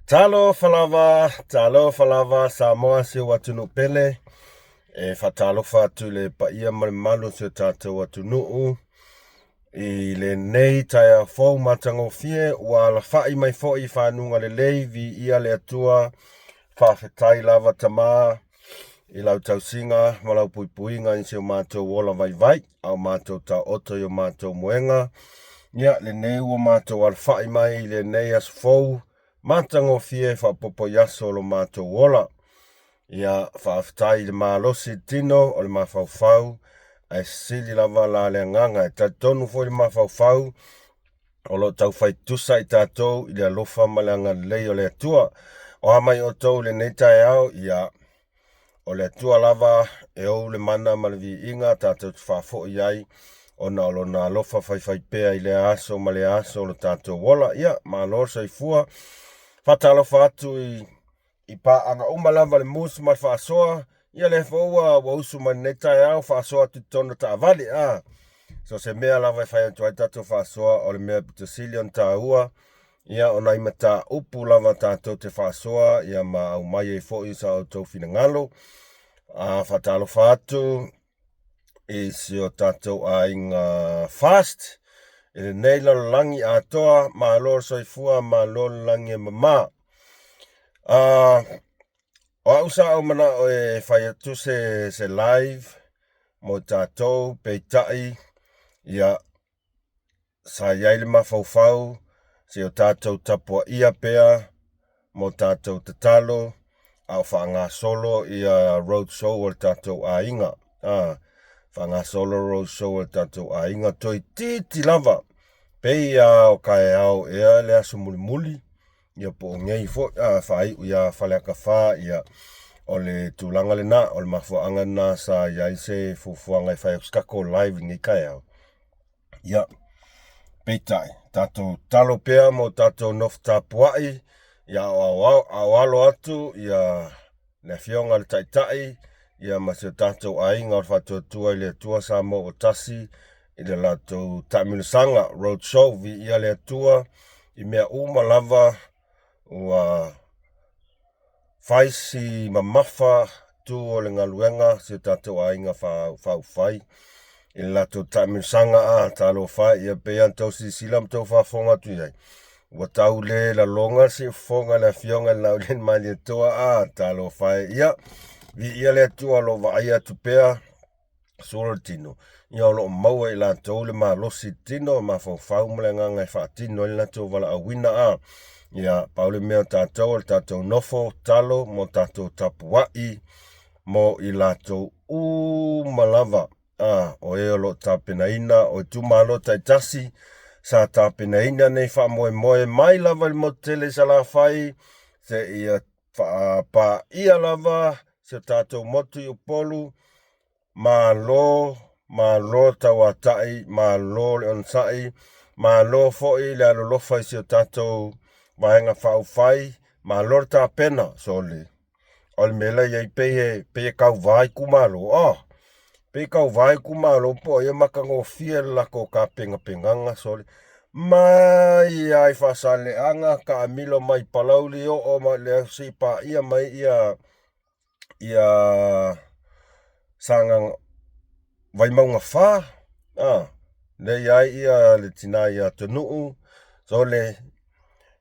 Talofa lava, talofa lava Samoa si ou atunuu pele. E faatalofa atu i le paia ma le mamalu o si o tatou atunuu i lenei taeao fou matagofie ua alafai mai foi i fanuga lelei, viia le Atua. Faafetai lava Tama i lau tausiga ma lau puipuiga i si o matou ola vaivai a o matou taoto i o matou moega. Ia, lenei ua matou alafai mai i lenei aso fou matagofie faaopoopo i aso o lo matou ola. Ia, faafetai i le malosi i le tino o le mafaufau, ae sili lava la le agaga. E talitonu foi le mafaufau o lo o taufai tusa i tatou i le alofa ma le agalelei o le Atua. O a mai outou i lenei taeao, ia, o le Atua lava e ou le mana ma le viiga tatou te faafoi ai ona o lona alofa faifaipea i lea aso ma lea aso o lo tatou ola. Ia, malo le soifua. Faatalofa atu i i paaga uma lava le mus ma le faasoa, ia lea foi ua ua usu mai lenei taeao faasoa atu i totonu o taavale a. So se mea lava e fai atu ai tatou faasoa o le mea pito sili ona taua, ia o nai mataupu lava tatou te faasoa ia ma aumai ai foi sa outou finagalo. A faatalofa atu i si o tatou aiga Fast i lenei lalolagi atoa, malo le soifua, malo le lagi e mama. O au sa ou manao e fai atu se, se live mo tatou, peitai, ia, sa i ai le mafaufau se o tatou tapuaia pea mo tatou tatalo a o faagasolo ia road show a le tatou aiga. A, faagasolo road show a le tatou aiga toeitiiti lava pei a o kaeao ea le aso mulimuli ia po o nei foi a faaiu ia Faleata 4 ia o le tulaga lena o le mafuaaga lena sa i ai se fuafuaga e fai atu se tatou live i lenei taeao. Ia, peitai, tatou talo pea mo tatou nofo tapuai, ia a o alo atu ia le Afioga i le Taitai ia ma si o tatou aiga o le Faatuatua i le Atua Samoa ua Tasi i le latou taamilosaga road show. Viia le Atua i mea uma lava ua fai si mamafa tu o le galuega si o tatou aiga faaupufai i le latou taamilosaga a talofa e, ia pei ona tou silasila ma tou faafofoga atu i ai ua tau le laloga se fofoga i le afioga i le Laulelei Malietoa a talofa e, ia viia le Atua o lo o vaaia atu pea solo le tino, ia o lo o maua e i latou le malosi i le tino, mafaufau ma le agaga e faatino ai le latou valaauina a. Ia, pau le mea o tatou, o le tatou nofo talo mo tatou tapuai mo i latou uma lava a, o e o lo o tapenaina, o itumalo taitasi sa tapenaina nei faamoemoe mai lava i le motu tele i Salafai seia faapaia lava si o tatou motu i Upolu. Malo, malo tauatai, malo le onosai, malo foi le alolofa i si o tatou Vaega Faaupufai, malo le tapena, sole. O le mea la i ai pei e, pei e kauvā itumalo, oh, pei e kauvā itumalo po o ai e matagofie le latou tapenapenaga, sole. Mai lava i Faasaleleaga, taamilo mai i Palauli, oo mai i le seia paia mai ia ia Sagaga Vaimauga 4, a, lea i ai ia le tina ia Atunuu, sole,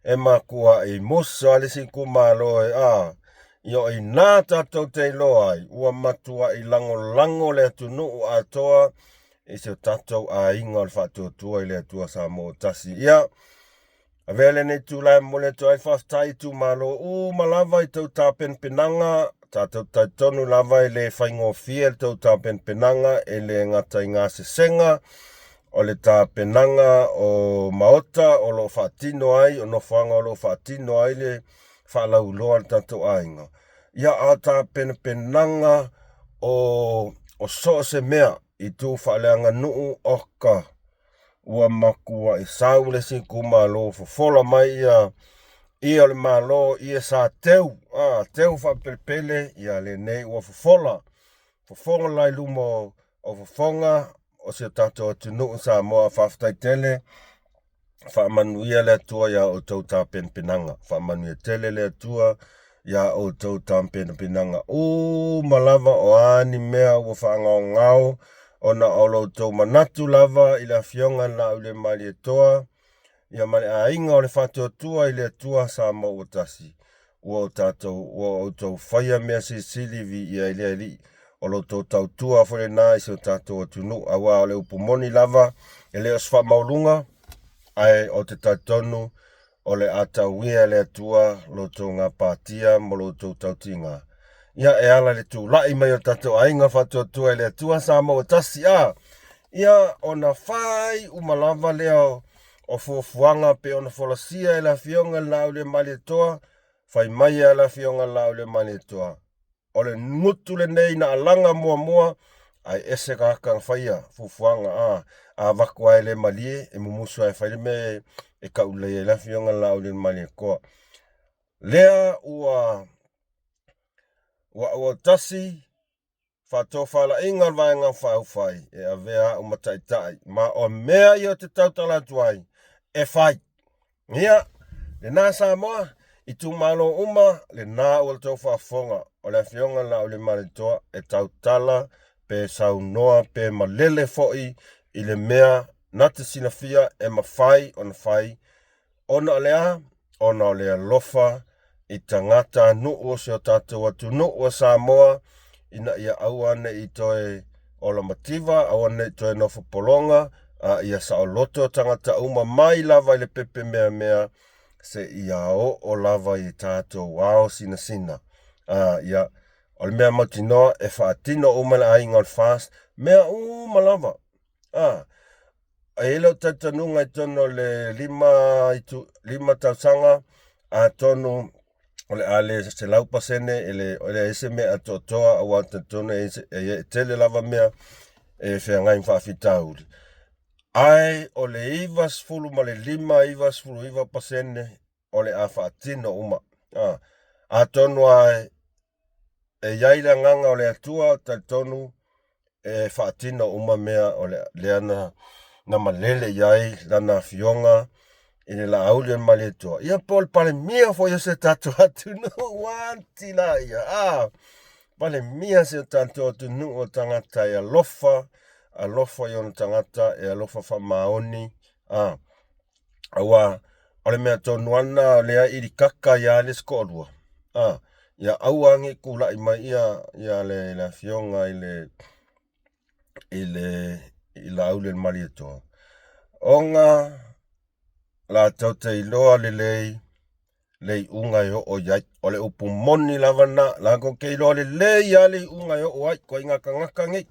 e matuai musu lava le isi itumalo e, a, ia o i ina tatou te iloa ai, ua matuai lagolago le atunuu atoa i si o tatou aiga o le Faatuatua i le Atua Samoa ua Tasi. Ia, Avea lenei itula e momoli atu ai faafetai i itumalo uma lava i tou tapenapenaga. Tatou talitonu lava e le faigofie le tou tapenapenaga, e le gata i gasesega, o le tapenaga o maota o lo o faatino ai, o nofoaga o lo o faatino ai le faalauiloa a le tatou aiga. Ia, a o tapenapenaga o, o so o se mea i tu faaleaganuu, oka, ua matuai sau le isi itumalo fofola mai ia ia o le Malo ia sa teu a teu faapelepele ia lenei ua fofola fofoga la i luma o fofoga o si o tatou atunuu Samoa. Faafetai tele. Faamanuia le Atua iā outou tapenapenaga. Faamanuia tele le Atua iā outou tapenapenaga uma lava o a ni mea ua faagaogao ona o lo outou manatu lava i le Afioga i le Laaulialemalietoa ia ma le aiga o le Faatuatua i le Atua Samoa ua tasi. Ua o tatou, ua outou faia mea silisili viia ai le Alii. O lo outou tautua foi lena i si o tatou atunuu, aua o le upu moni lava, e le o se faamaualuga, ae ou te talitonu o le a tauia e le Atua lo outou gapatia ma lo outou tautiga. Ia, e ala i le tulai mai o le tatou aiga faatuatua i le Atua Samoa ua tasi, a, ia, ona fai uma lava lea o fuafuaga pei ona folasia e le Afioga i le Laauliamalietoa, fai mai a le Afioga i le Laauliamalietoa, o le gutu lenei na alaga muamua, ae ese tagata na faia fuafuaga, a avatu lava e le malie, e mumusu lava e fai le mea e taulelei ai le Afioga i le Laaulialemalietoa. Lea ua ua tasi faatofalaiga o le Vaega Faaupufai e avea au ma taitai, ma o mea ia ou te tautala atu ai e fai. Ia, lena Samoa, itumalo uma, lena ua outou faafofoga, o le Afioga i le Laaulialemalietoa e tautala pe saunoa pe malele foi i le mea na te silafia e mafai ona fai. Ona o le a? Ona o le alofa i tagata nuu o si o tatou atunuu o Samoa, ina ia aua ne i toe ola mativa, aua ne i toe nofo pologa, a ia saoloto tagata uma mai lava i le pepe meamea seia oo lava i tatou ao sinasina. A, ia, o le mea mautinoa e faatino uma le aiga o le FAST, mea uma lava. A, e i ai lou talitonuga i totonu o le 5 tausaga, atonu o le a le 100% e leai se mea atoatoa, aua talitonu e tele lava mea e feagai ma faafitauli. Ae o le 95, 99% o le a faatino uma. Atonu lava e i ai le agaga o le Atua, talitonu e faatino uma mea o lea na malele i ai lana afioga i le Laaulialemalietoa. Ia po o le Palemia foi o si o tatou atunuu, ua anti la ia. A, Palemia si o tatou atunuu o tagata e alofa, alofa i ona tagata, e alofa faamaoni. A, aua o le mea tonu lava lena o lea e ilikaka ia le isi toalua. A, ia aua ne i tulai mai ia, ia le, le afioga i le i le i Laaulialemalietoa, ona latou te iloa lelei le iuga e oo i ai. O le upu moni lava lena, latou te iloa lelei lava le iuga e oo ai, ituaiga tagata nei.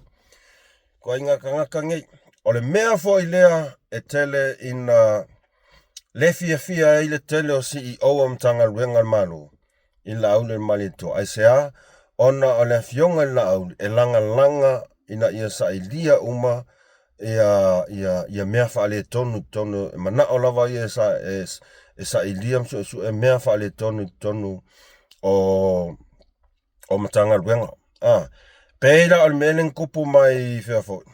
Ituaiga tagata nei. O le mea foi lea e tele ina le fiafia ai le tele o CEO o Matagaluega a le Malo i le Laaulialemalietoa. Aisea? Ona o le afioga i le Laauli e lagalaga ina ia sailia uma ia, ia, ia mea faaletonu i totonu, e manao lava ia e, e sailia ma suesue mea faaletonu i totonu o, o Matagaluega. Ah, pei la o le mea lea na tupu mai fea foi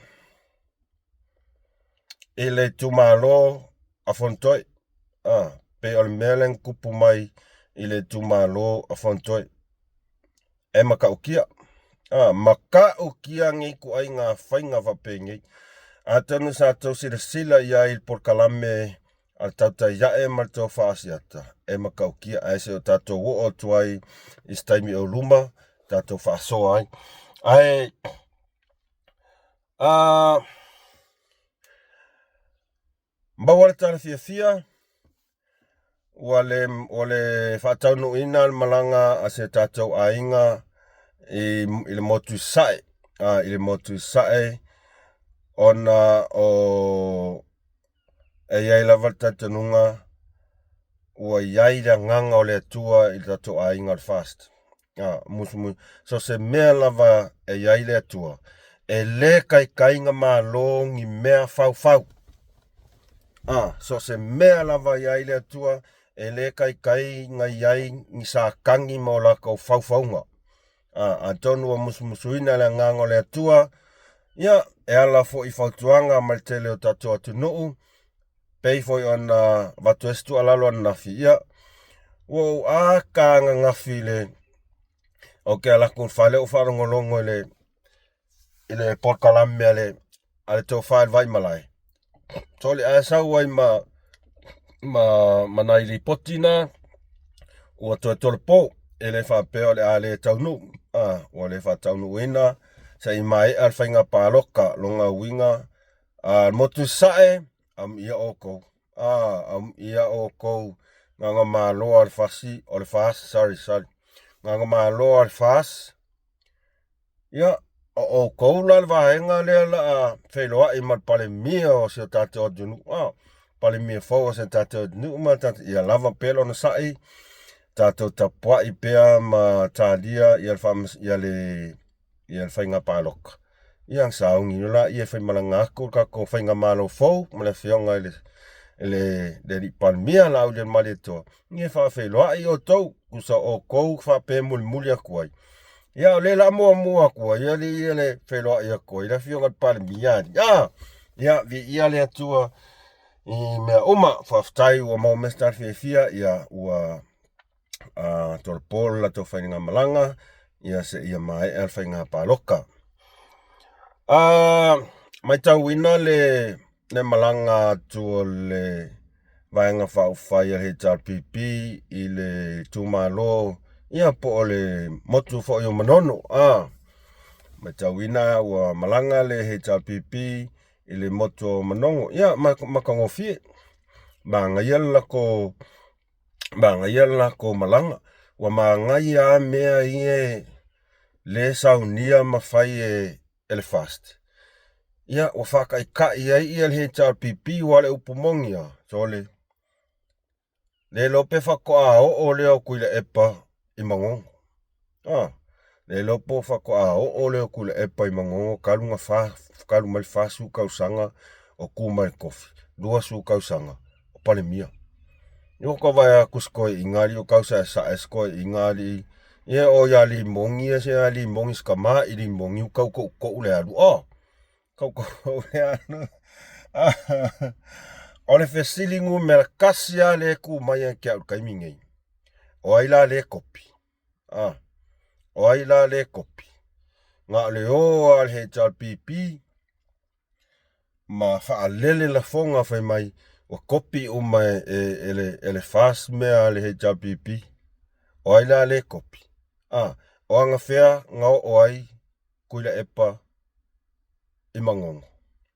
i le itumalo a Fonotoe. Ah, pei o le mea lea na tupu mai i le itumalo a Fonotoe. E matautia. A, matautia nei ituaiga faiga faapenei. Atonu sa outou silasila i ai i le polokalame a le Tautai Ae ma le Tofa Asiata, e matautia, ae se i o tatou oo atu ai i se taimi o luma, tatou faasoa ai. Ae, a, Maua le tala fiafia, ua le, ua le faataunuuina le malaga a si o tatou aiga i, i le motu i Sasae, a, i le motu i Sasae, ona o e i ai lava le talitonuga ua i ai le agaga o le Atua i le tatou aiga o le FAST. A, musumusu, so se mea lava e i ai le Atua, e le taitai na malo ni mea faufau. A, so se mea lava e i ai le Atua, e le taitai na i ai ni Satani ma o latou faufauga. A, atonu ua musumusuina le agaga o le Atua, ia, e ala foi i fautuaga mai le tele o tatou atunuu, Pei foi ona avatu ai se tuualalo ananafi, ia, ua ou aka ananafi i le ou te alu atu i le fale ou faalogologo i le i le polokalame a le a le tofa i le Vaimalae. Sole ae sau ai ma ma ma nai lipoti na ua toe tolopo e le faapea o le a le taunuu a ua le faataunuuina se i maea le faiga palota lona uiga a motu i sasae amuia outou a amuia outou gagamalo a le fasi o le FAST sorry sorry gagamalo a le FAST. Ia, o outou la le vaega lea la a feiloai ma le Palemia o si o tatou atunuu, a, Palemia fou o si o tatou atunuu ma tatou, ia lava pea le onosai, tatou tapuai pea ma talia ia le faamas, ia le, ia le faiga palota. Ia ona sauni loa lea e faimalaga atu le tatou faigamalo fou ma le afioga i le le le alii Palemia Laaulialemalietoa, ia faafeiloai outou, tusa o outou faapea mulimuli atu ai. Ia o lea la muamua atu ai alii ia le feiloai atu ai le afioga i le Palemia alii. Ah, ia viia le Atua i mea uma. Faafetai ua maua mea se tala fiafia, ia ua a tolopo le latou faigamalaga ia seia maea le faiga palota. A matauina le le malaga atu o le Vaega Faaupufai a le HRPP i le itumalo ia po o le motu foi o Manono. A matauina ua malaga le HRPP i le motu o Manono, ia matagofie, manaia le latou manaia le latou malaga. Ua manaia lava mea ia lea e saunia ma fai e e le FAST. Ia, ua faataitai ai ia le HRPP, aua o le upu moni lava, sole, le iloa pe faatoa oo lea o Tuilaepa i Manono. A, le iloa po faatoa oo lea o Tuilaepa i Manono talu na fa, talu mai le 40 tausaga o tu mai le tofi, 20 tausaga o Palemia. Ia ua tau vaai atu i si toeaina alii o tau saesae si toeaina alii. Ia o ia Limoni ia se Limoni si tama'i Limoni ua tau toutou le alu. Oh, tau toutou le alu. O le fesili numera tasi lava lea e tu mai ia te au i le taimi nei. O ai la lea e kopi? Ah, o ai la lea e kopi? Na o le o lava o le HRPP ma faalele lafoga fai mai ua kopi uma e, e, e, le, e le FAST mea a le HRPP. O ai la le kopi? A, o anafea na oo ai Tuilaepa i Manono?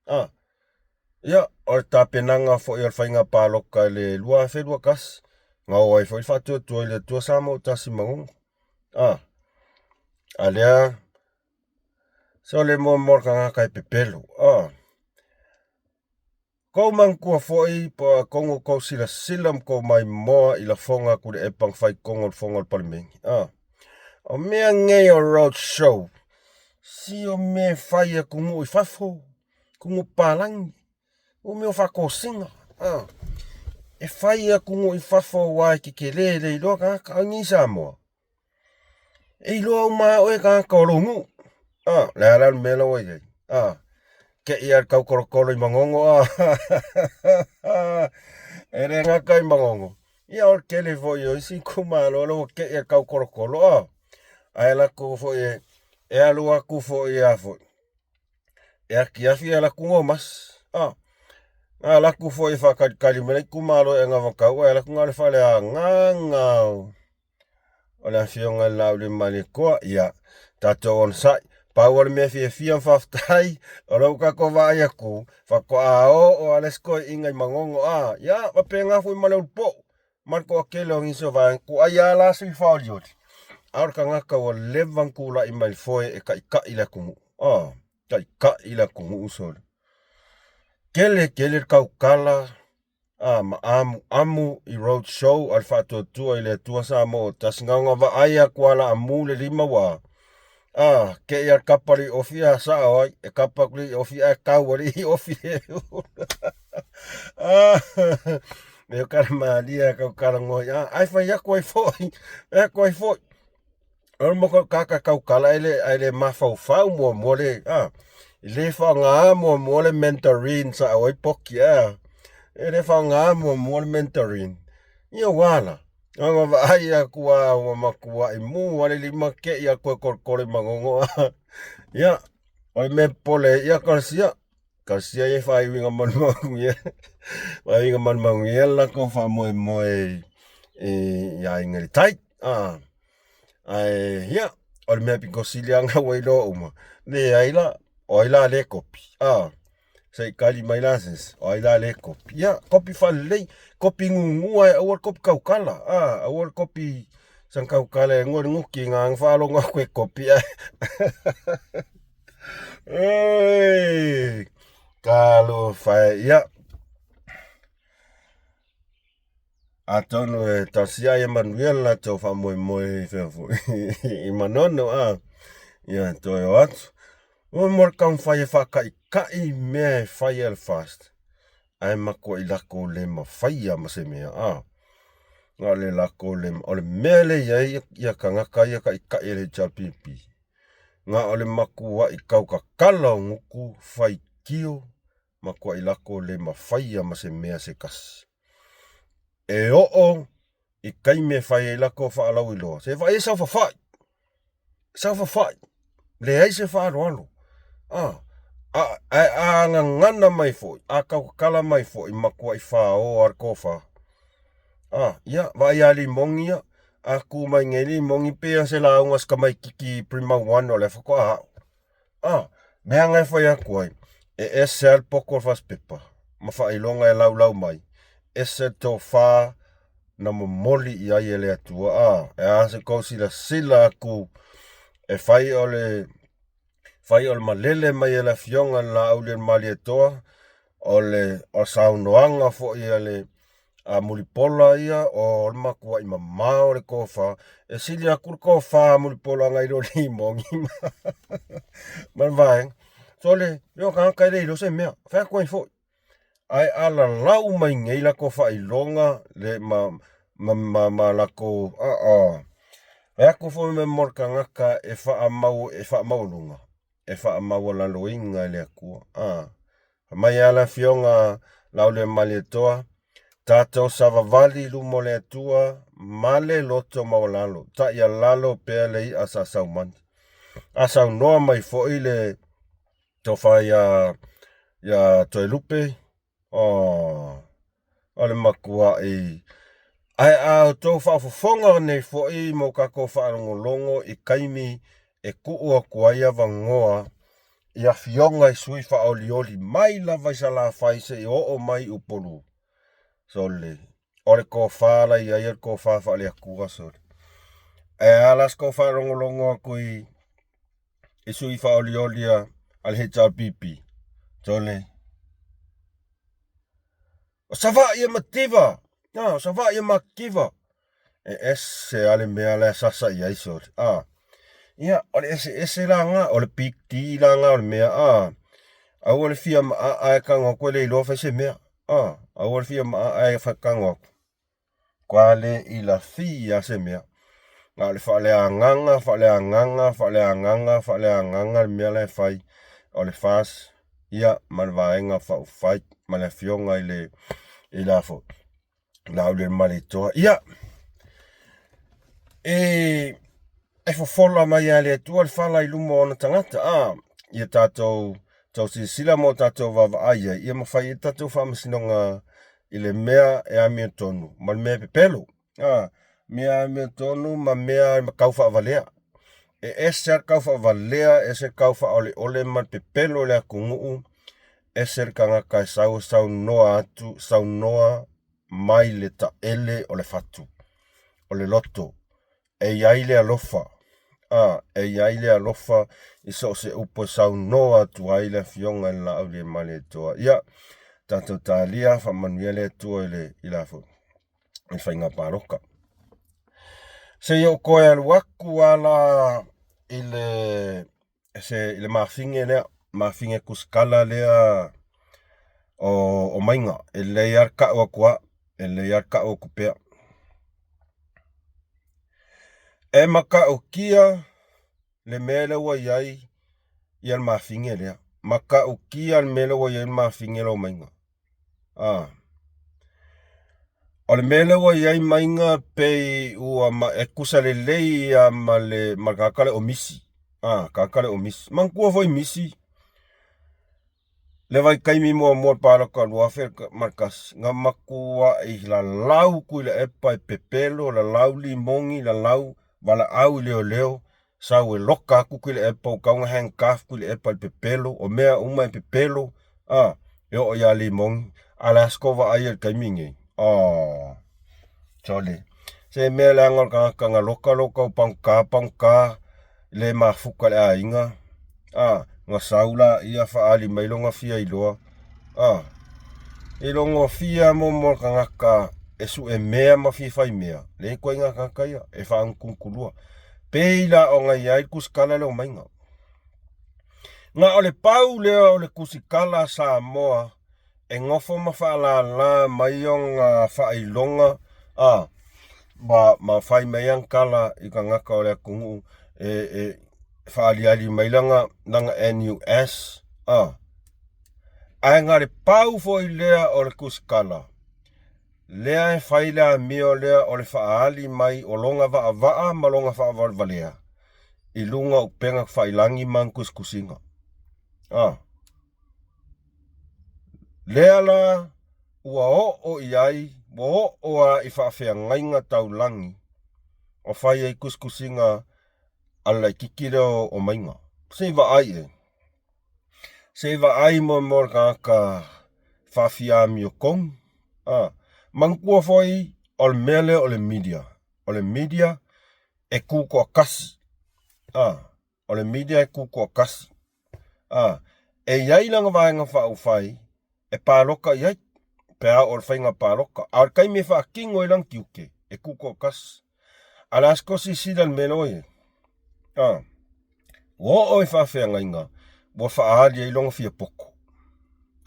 A, ia, o le tapenaga foi o le faiga palota i le 2021, na oo ai foi le faatuatua i le Atua Samoa tasi i Manono. A, a lea Sole mo mo le tagata e pepelo. Ah. Kou manatua foi po o atonu tou silasila ma tou maimoa i lafoga a Tuilaepa na fai i totonu o le fono a le Palemene. Ah. O mea nei o road show, si o mea e fai e atunuu i fafo, atunuu papalagi, o mea o faatosina. Ah. E fai e atunuu i fafo aua e tetele e le iloa tagata, a o i Samoa, E iloa uma lava oe tagata o lou nuu. A, le a la le mea la ua i ai? A, te i a le taukolokolo i Manono a. E le gata i Manono. Ia o le tele foi o isi itumalo la ua te i a le taukolokolo a. Ae latou foi e, e alu atu foi a foi. E atiafi e alu atu Gomasi. A, na alu atu foi e faatalitali mai le itumalo e anavatau ae alu atu na o le faleagaga o o le afioga i le Laaulialemalietoa, ia, tatou onosai. Pau o le mea fiafia ma faafetai, o lea ua tatou vaai atu, faatoa oo lava le isi toeaiina i Manono, a, ia, faapena foi ma le Ulupou, ma le toatele o nisi o vaega, tuuai lava la sui faaolioli, a o le tagata ua leva ona tulai mai le foe e taitai le atunuu, a, taitai le atunuu sole. Tele tele le tautala, a ma amuamu i road show a le Faatuatua i le Atua Samoa o tasi na ona vaai atu a la amu le lima ua a ke ia kapa le ofi a sao ai e kapa atu le ofi ae kau a le ofi e a me kala malia kau kala ngoi a ai fai atu ai foi atu ai foi O le moko kaka kaukala e le, e le mafaufau muamua le, a, i le faaaoga muamua le mandarin sa au ai poki, a. E le faaaogaina muamua le Mandarin. Ia ua ala. Aga vaai atu a ua matuai mu a le lima te i a toe toletole manono. Ia, o le mea popole ia talosia. Talosia ia faaiuiga manumanuia. Faaiuiga manumanuia le latou faamoemoe i aiga i le tai. Ae ia, o le mea pito sili lava na ua iloa uma, leai la, o ai la le kopi? Se i tali mai la se isi, o ai la le kopi? Ia, kopi faalelei, kopi gugua e aua le kopi tautala, aua le kopi sana tautala e goa le guti na ana faalogo atu e kopi ae. Oi, talofa e, ia. Atonu e talosia ia manuia le latou faamoemoe i fea foi i Manono a ia toe o atu. Ua mo le taumafai e faataitai mea e fai e le FAST ae matuai latou le mafaia ma se mea a. Na o le latou le, o le mea lea e i ai ia tagata ia taitai e le HRPP, na o le matuai tautatala o gutu, faitio, matuai latou le mafaia ma se mea se tasi. E oo i taimi e fai ai latou faalauiloa, se vaai e saofafai, saofafai, leai se faaaloalo. Ae a gagana mai foi, a tautatala mai foi, matuai fao a le tofa. Ia, vaai a limogi ia, a tu mai nei limogi pei lava se lauga a se tamaititi Prima 1 o lea faatoa ao. Leaga e fai atu ai, e ese lava le poto o le fasipepa ma faailoga e laulau mai, ese le tofa na momoli i ai e le Atua. E a se tou silasila atu e fai o le fai o le malele mai e le Afioga i le Laaulialemalietoa, o le saunoaga foi a le a Mulipola ia, o le matuai mamao le tofa, e sili atu le tofa a Mulipola nai lo limogi ma le vaega. So le o tagata e le iloa se mea, fai atu ai foi. Ae a lalau mai nei latou faailoga le ma latou fai atu foi mo le tagata e faamau e faamaualuga e faamaualaloina e le Atua. Fai mai lava le Afioga Laaulialemalietoa, tatou savavali i luma o le Atua ma le loto maualalo, taialalo pea le i'a sa saumani. A saunoa mai foi le tofa ia Toelupe, o le matuai. Ae a outou faafofoga nei foi ma o tatou faalogologo i taimi e tuu atu ai avanoa i afioga i sui faaolioli mai lava i Salafai seia oo mai i Upolu. Sole, o le tofa la i ai o le tofa faale-Atua, sole. Ae a la se tou faalogologo atu i sui faaolioli a le HRPP, sole, o Savaii e mativa, o Savaii e mativa. E ese a le mea la e sasa i ai, sole. Ia, o le eseese la na, o le big D la na o le mea, aua le fia maaa e tago atu e le iloa fai se mea. Aua le fia maaa e tago atu. Kwa le i lafi a se mea. Na o le faaleagaga, faaleagaga, faaleagaga, faaleagaga le mea la e fai. O le FAST, ia, ma le vaega faaupufai, ma le afioga i le, i la foi, Laaulialemalietoa. Ia, e fofola mai lava e le Atua le fala i luma o ona tagata, ia tatou tau silasila ma o tatou vaavaai ai, ia ma fai ai le tatou faamasinoga i le mea e amiotonu ma le mea e pepelo. Mea amiotonu ma mea tau faavalea. E ese lava le tau faavalea, ese le tau faaoleole ma le pepelo i le atunuu, ese le tagata e sau e saunoa atu, saunoa mai le taele o le fatu, o le loto. E i ai le alofa, e i ai le alofa i so o se upu e saunoa atu ai le Afioga i le Laaulialemalietoa. Ia, tatou talia, faamanuia le Atua i le, i la foi, i le faiga palota. Se i ou toe alu atu lava la i le se i le mafine lea, mafine kusikala lea o Maiga. E lelei lava le tau atu a, e lelei lava le tau atu pea. E matautia le mea lea ua i ai ia le mafine lea. Matautia le mea lea ua i ai le mafine lea o Maiga. O le mea lea ua i ai maiga pei ua ma, e tusa lelei ia ma le ma le tagata lea o Misi. A, tagata lea o Misi. Manatua foi Misi le vaitaimi muamua o le palota 2001, na matuai lalau Tuilaepa e pepelo, lalau Limoni, lalau valaau i leoleo, sau e loka atu Tuilaepa, ua tatau ona handcuff Tuilaepa i le pepelo, o mea uma e pepelo, a, e oo ia Limoni, a o le a se tou vaai i le taimi nei? Oh, sole. Se mea leaga o le tagata na loka lou tau pagota pagota, le mafuta i le aiga, a, na sau laia faaali mai lona fia iloa, a, i lona fia momo o le tagata e sue mea ma fia fai mea, le ituaiga tagata ia, e faagutugutu Pei la ona i ai le tusitala lea o maiga. Na o le pau lea o le tusitala a Samoa e nofo ma faalala mai ona faailoga a ma, ma fai mai ana tala i tagata o le atunuu e, e faaliali mai lana, lana NUS a. Ae na le pau foi lea o le tusitala lea e fai le amio lea o le faaali mai o lona vaavaa ma lona faavalevalea i luga o upega tafailagi ma ana tusitusiga. A. Lea la ua oo i ai, ua oo lava i faafeagaiga taulagi o fai ai tusitusiga a le laititi lea o Maiga. Se i vaai i ai. Se i vaai mo mo le tagata faafia amiotonu. A, manatua foi o le mea lea o le media. O le media e tutoatasi. A, o le media e tutoatasi. A, e i ai lana vaega faaupufai e palota i ai pe a oo i le faiga palota. A o le taimi e faatino ai lana tiute, e tutoatasi. A o le a se tou silasila i le mea lea ua i ai? A, ua oo i faafeagaiga ua faaali ai lona fia poto.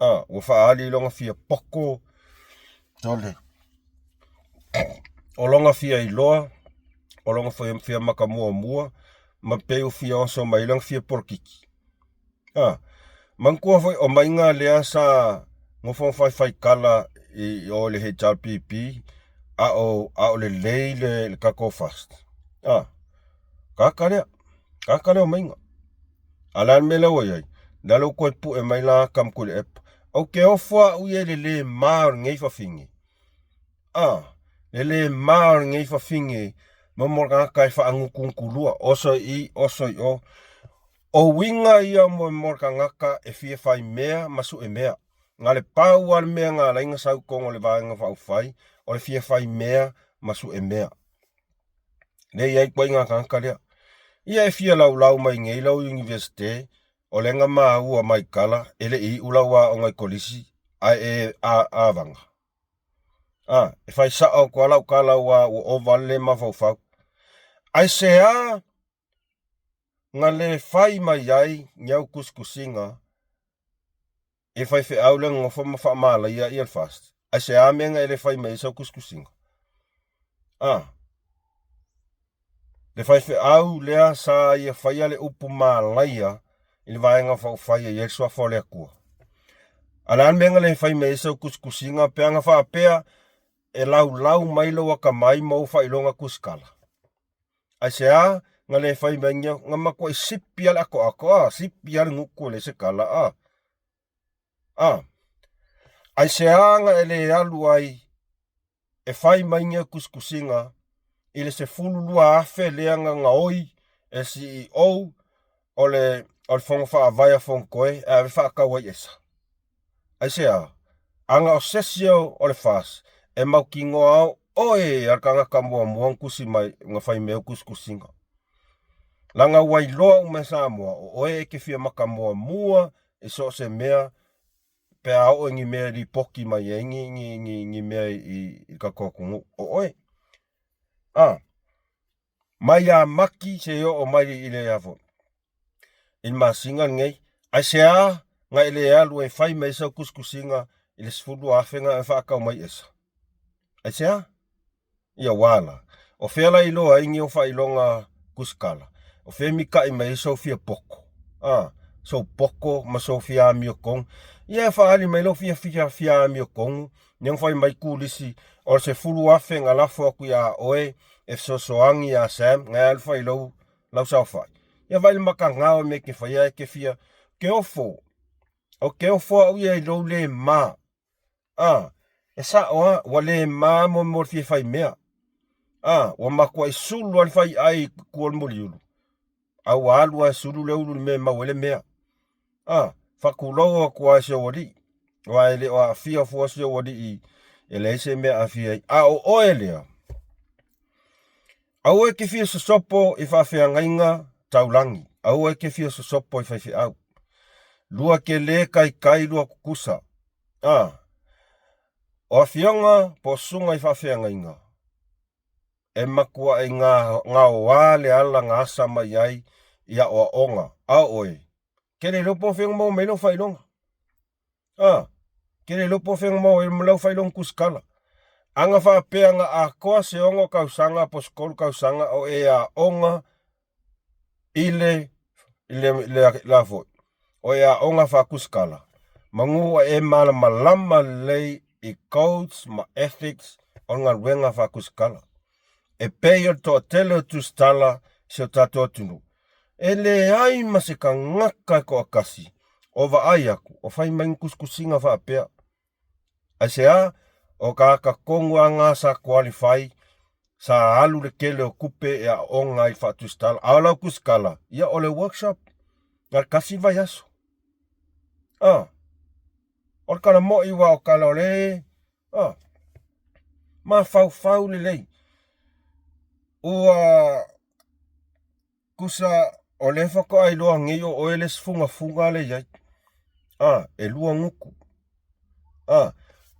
A, ua faaali ai lona fia poto, sole, o lona fia iloa, o lona fia maka muamua, ma pei ua fia oso mai ai lana fia polokiki. A, manatua foi o maiga lea sa nofo ma faifai-tala i o i le HRPP a o, a o lelei le, le tatou FAST. A, tagata lea, tagata lea o maiga. A o le a le mea lea ua i ai? Lea la ua toe pue mai la ata ma Tuilaepa. Ou te ofo au ia i le le ma o lenei fafine. A, le le ma o lenei fafine mo mo tagata e faagutunutulua, oso i i, oso i o. O uiga ia mo mo le tagata e fia fai mea ma sue mea. Na le pau lava le mea na ala ai ona sau i totonu o le Vaega Faaupufai, o le fia fai mea ma sue mea. Lea e i ai ituaiga tagata lea. Ia e fia laulau mai nei lau Universite, o lea na maua mai tala e le i iu lau aoga i kolisi ae e avaga. A, e fai sao atu lava lau tala aua ua ova le le mafaufau. Aisea na le fai mai ai ni au tusitusiga i faifeau lea nonofo ma faamalaia ia le FAST? Aisea mea na e le fai mai ai sau tusitusiga? A, le faifeau lea sa ia faia le upu malaia i le vaega faaupufai e i ai le suafa o le Atua. A o le a le mea na le fai mai ai sau tusitusiga pe ana faapea e laulau mai lou atamai ma ou faailoga tusitala? Aisea na le fai mai ni au, na matuai sipi lava le atoato, a, sipi lava le gutu e leai se tala, a. A, aisea na e le alu ai e fai mai ni au tusitusiga i le 12,000 lea na gaoi e le CEO o le, o le Fono Faavae a Fonotoe e ave faatau ai aisa? Aisea? Ana o sesi o le FAS e mautinoa o oe a le tagata muamua na tusi mai, na fai mai au tusitusiga. Leaga ua iloa uma e Samoa o oe e te fia maka muamua i so o se mea pe a oo i ni mea e lipoti mai ai ni, ni, ni, ni mea i, i tatou atunuu. O oe. A, mai ia Mati seia oo mai i le a foi, i le masina lenei, aisea na e le alu ai e fai mai ai sau tusitusiga i le 12,000 na e faatau mai esa? Aisea? Ia ua la, o fea la e iloa ai ni ou faailoga tusitala? O fea e mita'i mai ai sou fia poto? A, sou poto ma sou fia amiotonu. Ia e faaali mai lou fia, fia, fia amiotonu. Lea na fai mai Kulisi, o le 10,000 na lafo atu iā oe e fesoasoani iā Sam, na e alu fai i lou, lau saofai. Ia vaai i le mataga o mea e te faia e te fia, ke ofo, o ke ofo au ia i lou le ma. A, e sa'o a, ua le ma mo mo le fia fai mea. A, ua matuai sulu a le fai'ai i tua o le muliulu, a ua alu a e sulu le ulu i le mea e mau ai le mea. A, faatulou atu a i si ou alii, aua e le o aafia fua si ou alii e leai se mea e aafia ai. A o oe lea, aua e te fia sosopo i faafeagaiga taulagi, aua e te fia sosopo i faifeau. Lua te le taitai lua tutusa. A, o afioga po o susuga i faafeagaiga, e matuai gaoa le ala na asa mai ai i aoaoga. A o oe, ke le iloa po o fea na maua mai ai lau faailoga. A, ke le iloa po o fea na maua ai lau faailoga tusitala. A na faapea na atoa se 6 tausaga po o se 3 tausaga o e aoga i le, le, le, la foi, o e aoga faatusitala, manu ua e malamalama lelei i codes ma ethics o le galuega faatusitala. E pei o le toatele o tusitala i si o tatou atunuu, e leai ma se tagata e toatasi o vaai atu o fai mai ni tusitusiga faapea. Aisea? O tagata tonu lava na sa qualify, sa alu le tele o tupe e aooga ai i le faatusitala. A o lau tusitala, ia o le workshop na le tasi vaiaso. Ah, o le tala mo'i ua o tala o le ah, mafaufau lelei. Ua Tusa o lea faatoa iloa nei o oe le isi fugafuga lea i ai. A, e lua gutu. A,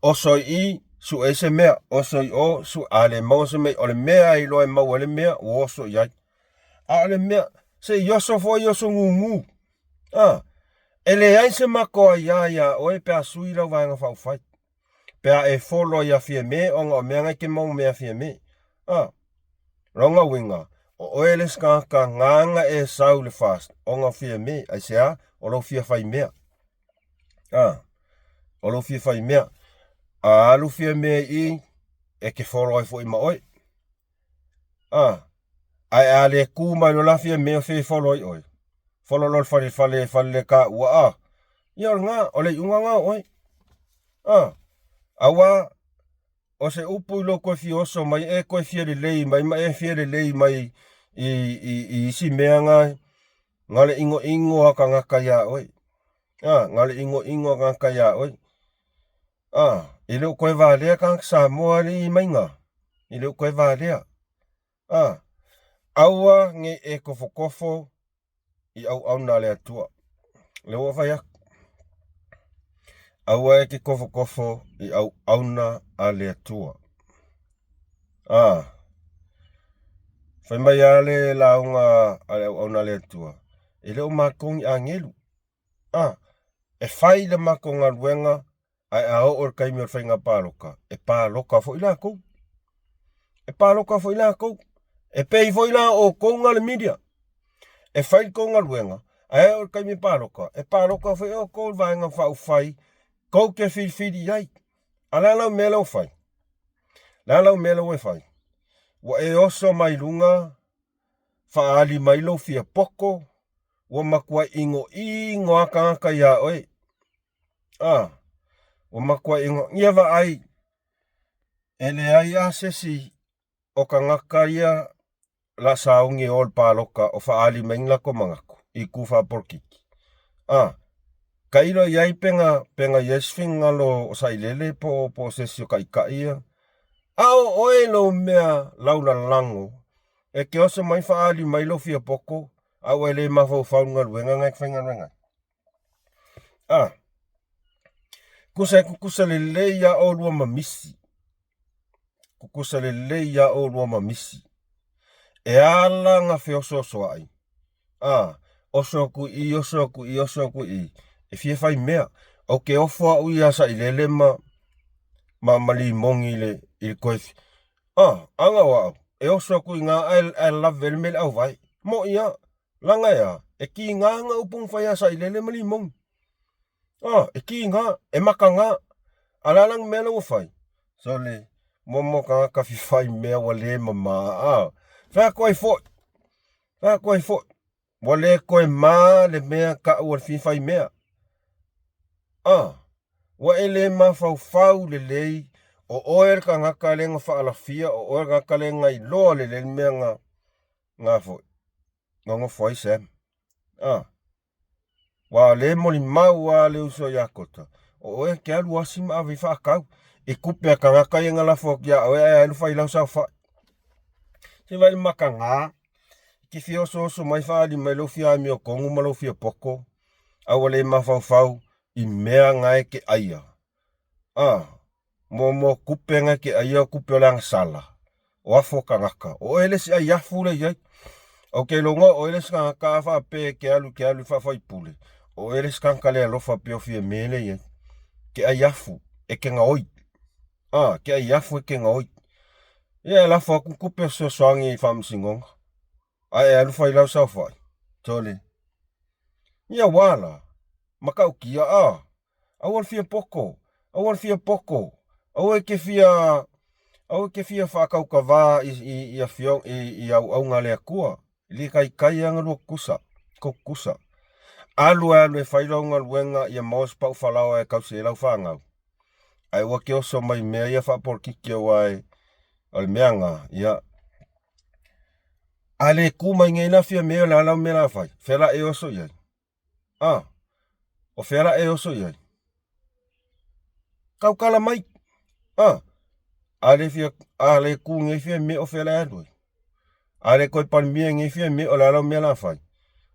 oso i i, sue ai se mea, oso i o, sue, a le maua se mea, o le mea e iloa e maua ai le mea, ua oso i ai. A o le mea, se i oso foi oso gugu. A, e leai se matou aia iā oe pe a sui lau Vaega Faaupufai. Pe a e follow ia Fiame ona o mea na e te maua mai ia Fiame. A, lona uiga, o oe le isi tagata nāna e sau i le FAST ona o Fiame, aisea? O lou fia fai mea. A, o lou fia fai mea. A alu Fiame i i, e te follow ai foi ma oe. A, ae a le kū mai loa la Fiame o fea e follow ai oe? Follow loa i le fale, fale, fale le taua, a. Ia o lena, o le iuga lena o oe. A, aua o se upu i lou toe fia oso mai, e toe fia lelei mai ma e fia lelei mai i, i, i isi mea na, na o le ʻinoʻino a tagata iā oe. A, na o le ʻinoʻino a tagata iā oe. A, e le o toe valea tagata Samoa alii maiga, e le o toe valea. A, aua nei e tofotofo i auauna a le Atua. Lea ua fai atu. Aua e te tofotofo i auauna a le Atua. A, fai mai lava le lauga a le auauna a le Atua, e le o matou ni agelu. A, e fai le matou galuega ae a oo i le taimi o le faiga palota, e palota foi latou. E palota foi latou. E pei foi la o outou na le media. E fai le tou galuega, ae oo i le taimi palota, e palota foi outou i le Vaega Faaupufai tou te filifili i ai. A o le a lau mea lea ua fai? O le a lau mea lea ua e fai? Ua e oso mai luga faaali mai lou fia poto, ua matua ʻinoʻino lava tagata iā oe. A, ua matua ʻino, ia vaai, e leai lava se isi o tagata ia la sauni e o i le palota o faaali mai ni latou manatu i itu faapolokiki. A, tailo i ai pe na, pe na i ai se finagalo o Sailele po, po o se isi o taitai ia. A o oe lou mea laulalago E te oso mai faaali mai lou fia poto, a ua e le mafaufau i le galuega na e te faigaluega ai. A, tusa e tutusa lelei lava oulua ma misi. Tutusa lelei lava oulua ma misi. E ala ona feosoasoa'i, a, oso atu i i, oso atu i i, oso atu i i, e fia fai mea. Ou te ofo au ia Sailele ma, ma, ma Limogi i le, i le toe A, aga o au, e oso atu i ina ae, ae lave ai le mea i le auvae. Moʻi lava, laga e a, e kiga na upu na fai ia Sailele ma Limogi. A, e kiga, e makaga. A o le a la le mea lea ua fai? Sole, momo tagata fia fai mea ua le mama, a. Fai atu ai foi, fai atu ai foi, ua le toe ma le mea tau o le fia fai mea. A, ua e le mafaufau lelei, o oe le tagata lea na faalafia, o oe le tagata lea na iloa lelei le mea na, na foi, na nofo ai Sam. A, Aua o lea e molimau lava le uso ia Kota, o oe e te alu asi ma ave ai faatau i tupe a tagata ia na lafo atu ia oe ae alu fai lau saofai. Se i vaai i le mataga, e te fia osooso mai faaali mai lou fia amiotonu ma lou fia poto, a ua le mafaufau i mea na e te aia. A, mo tupe na e te aia o tupe o le agasala, o afu o tagata. O oe le isi ai afu lea e i ai. Ou te iloa o oe le isi tagata a faapea e te alu te alu i faafaipule, o oe le isi tagata le alofa pei o Fiame lea e i ai. Te ai afu, e te gaoi. A, te ai afu e te gaoi. Ia e lafo atu tupe fesoasoani i faamasinoga, ae e alu fai lau saofai. Sole. Ia ua la, matautia a. Aua le fia poto, aua le fia poto, aua e te fia, aua e te fia faatautavā i, i, i afioga, i, i auauna a le Atua. E le taitai lava ona lua tutusa, tou tutusa. Alu e alu e fai lau galuega ia maua se pau falaoa e tausi ai lau fanau. Ae aua te oso mai i mea ia faapolokiki aua e, o le mea lena, ia, a le tu mai nei la Fiame o le a lau mea o le a fai? Fea la e oso i ai? A, o fea la e oso i ai? Tautala mai. A, a le fia, a le ku nei Fiame o fea la e alu ai? A le toe Palemia nei Fiame o le a lau mea la fai?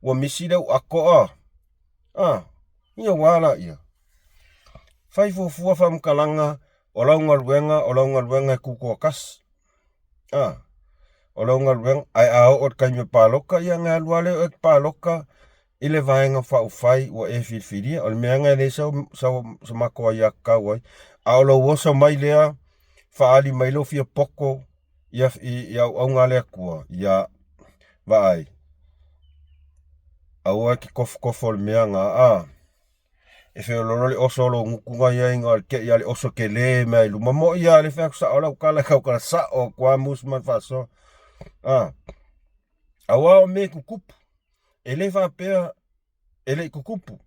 Ua misi le uato a. A, ia ua la ia. Fai fuafua faamatalaga o lau galuega, o lau galuega e tutoatasi. A, o lau galuega, ae a oo i le taimi o palota, ia ona alu lava lea o oe e palota i le Vaega Faaupufai ua e filifilia. O le mea lena e leai sau, sau, se matou aiatatau ai. A o lou oso mai lea, faaali mai lou fia poto i, i, i auauna a le Atua, ia, vaai, aua e te tofotofo i le mea lena, a. E feoloolo le oso o lou gutu na i ai na o le tei lava o le oso tele mai lava i luma. Mo'i lava o lea e fai atu sao lau tala e tautala sao atu lava mus ma le faasoa. A, aua o mea e tutupu, e le faapea e le i tutupu.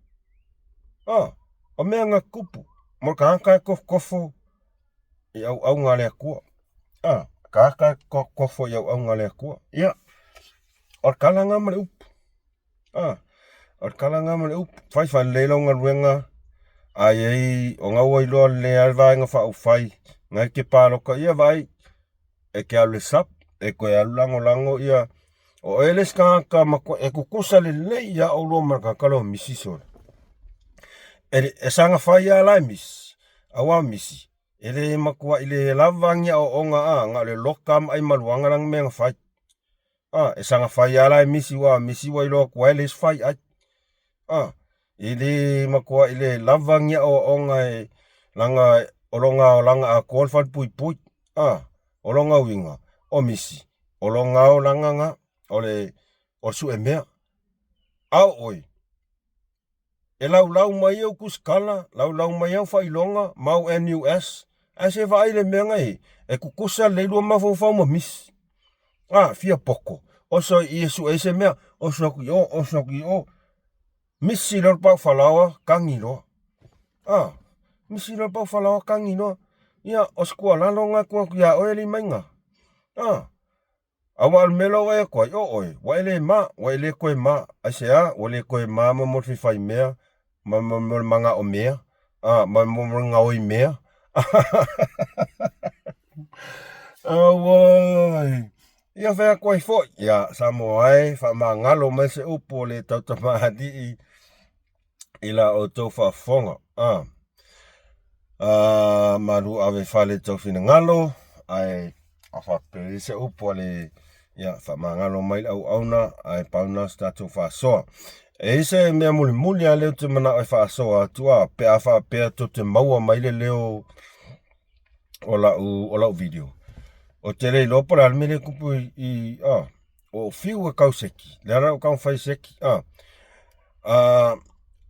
A, o mea na tutupu mo le tagata e tofotofo i auauna a le Atua. A, tagata e tofotofo i auauna a le Atua. Ia, o le tala lena ma le upu. A, o le tala lena ma le upu, fai faalelei lau galuega, a i ai, o na ua iloa lelei lava le Vaega Faaupufai na e te palota, ia vaai, e te alu i le sub, e toe alu lagolago ia, o oe le isi tagata matua, e tutusa lelei lava oulua ma le tagata lea o Misi sole. E, e saga fai lava la e Misi, aua o Misi, e le matuai le lava ni aoaoga a, na o le loka ma aimaluaga lana mea na fai. A, e saga fai lava la e misi aua misi ua iloa atu ai e leai se fai ai. A, e le matuai le lava ni aoaoga e leaga o lona olaga atoa le falepuipui. A, o lona uiga, o misi, o lona olaga na, o le o le sue mea. A o oe, E laulau mai au tusitala, laulau mai au faailoga ma au NUS, ae se vaai i le mea na i e tutusa lelei lua mafaufau ma misi. A, fia poto, oso i i e sue ai se mea, oso atu i o, oso atu i o. Misi loa le pau falaoa, kagi loa. A, misi loa le pau falaoa, kagi loa. Ia, o se tuualalo lena e tuu atu ia oe Limaiga. A, Aua o le mea lea ua vaai atu ai, o oe, ua e le ma, ua e le toe ma. Aisea? Ua le toe ma ma mo le fai mea, ma ma mo le manao mea, a, ma mo le gaoi mea. Auai. Ia fai atu ai foi, ia Samoa e, faamagalo mai se upu o le tautamalii i la outou faafofoga. A, a malu ave fale i tou finagalo, ae a faapea i se upu a le, ia, faamagalo mai le auauna, ae pau na o se tatou faasoa. E i se mea mulimuli lava lea ou te manao e faasoa atu, a, pe a faapea tou te maua mai le leo o lau, o lau video. Ou te le iloa po o le a le mea lea e tupu i, i a, ua ou fiu e kau seki, lea la ua taumafai seki, a. A,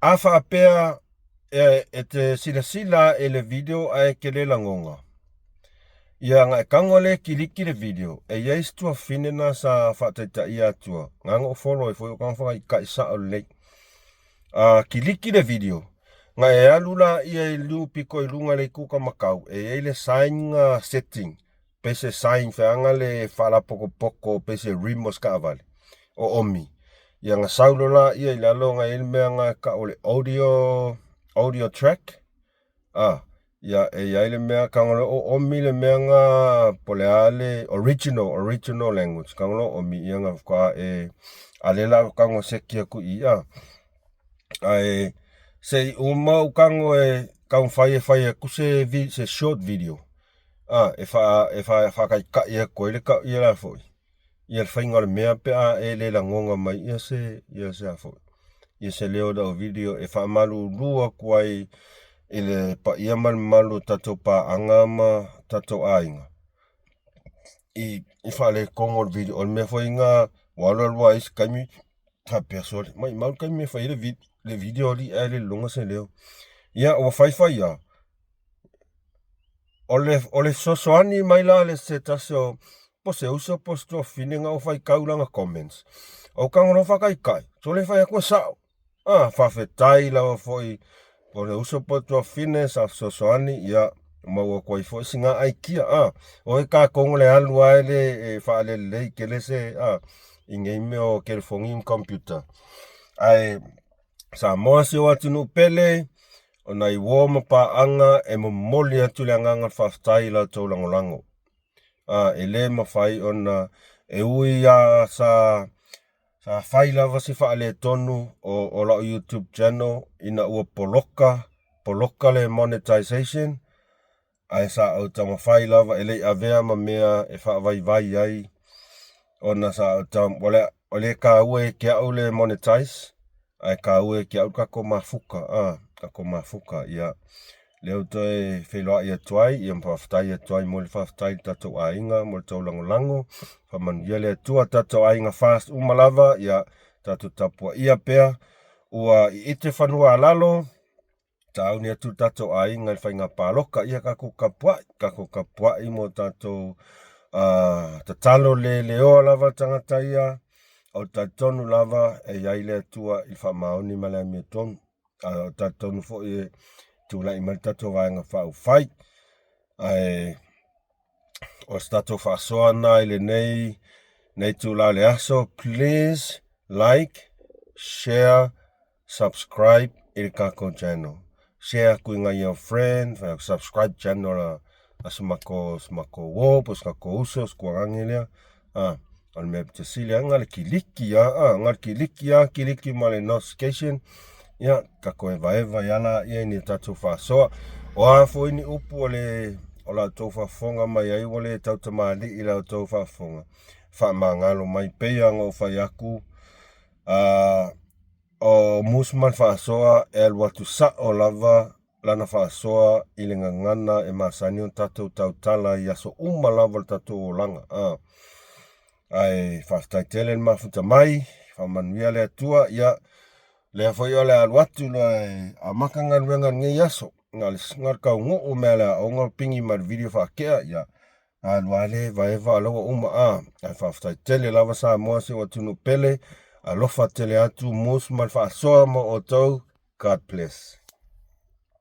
a faapea E te silasila i le video ae e te le lagoga. Ia na e tago lea e kiliki le video, e i ai si tuafafine lena sa faataitaia atua, na ona ou follow ai foi o tagata faataitai sao lelei. A kiliki le video, na e alu laia i lu pito i luga i le itu taumatau, e i ai le sign na setting, pe se sign feaga le faalapotopoto pe se rim o se taavale, o omi. Ia na sau loa laia i lalo na i ai le mea na e tau o le audio, audio track, a, ia e i ai le mea tago loa o omi le mea na po o le a le original, original language, tago loa omi ia na faatoa e, a lea la tago seki atu i i a. Ae se i uma ou tago e taumafai e fai atu se se short video a e faa e faataitai atu ai le ia la foi ia le faiga o le mea pe a e le lagoga mai ia se ia se a foi ia se leo o lau video e faamalulu atu ai i le paia ma le mamalu o tatou paaga ma tatou aiga i i faaletonu o le video. O le mea foi na ua alu alu ai se taimi faapea sole maimau le taimi e fai ai le le video alii ae le lologa se leo. Ia ua faifai lava. O le o le fesoasoani mai la le se tasi o po se uso po se tuafafine na ou faitau lana comments. O tago loa faataitai, sole fai atu e sao. Ah, faafetai lava foi o le uso po o le tuafafine sa fesoasoani, ia maua atu ai foi sina aikia. Ah, o e tatou o le alu lava e le e faalelelei tele se ah, i nei mea o telefoni ma computer. Ae Samoa si ou atunuu pele, o nai uo ma paaga e momoli atu le agaga o le faafetai i la outou lagolago. A, e le mafai ona e ui lava sa sa fai lava si faaletonu o, o lau YouTube channel ina ua poloka, poloka le monetization, ae sa ou taumafai lava e le i avea ma mea e faavaivai ai ona sa ou tau, o le, o le taua ia te au le monetize, ae taua ia te au le tatou mafuta, a, tatou mafuta, ia. Lea ua toe feiloai atu ai, ia ma faafetai atu ai mo le faafetai i le tatou aiga mo le tou lagolago. Faamanuia le Atua tatou aiga FAST uma lava, ia tatou tapuaia pea. Ua iite fanua a lalo, tauni atu le tatou aiga i le faiga palota, ia tatou tapuai, tatou tapuai mo tatou uh, tatalo le leoa lava le tagata ia, o le talitonu lava e i ai le Atua i le faamaoni ma le amiotonu. A o talitonu foi e tulai mai le tatou Vaega Faaupufai. Ae o se tatou faasoa lena i lenei nei itula o le aso. Please like, share, subscribe i le tatou channel. Share atu i nai ou friend, subscribe channel a a si matou si matou uo po o si tatou uso si tualagi lea. A, o le mea pito sili lava na o le kiliki lava, a, na o le kiliki lava, kiliki ma le notification, ia, tatou evaeva ai lava laia i ni tatou faasoa. O a foi ni upu o le o la outou faafofoga mai ai ua le tautamalii i la outou faafofoga, faamagalo mai pei lava ona ou fai atu, a, o Moose ma le faasoa e alu atu sao lava lana faasoa i le gagana e masani ona tatou tautala i aso uma lava o le tatou olaga. A. Ae faafetai tele le mafuta mai, faamanuia le Atua, ia, lea foi o le a alu atu loa e amata galuega i lenei aso. Na o le, na o le taunuu mea le aoga pigi ma le video faatea, ia, alu lava le evaeva o la ua uma a. Ae faafetai tele lava Samoa si ou atunuu pele, alofa tele atu, Moose ma le faasoa mo outou, God bless.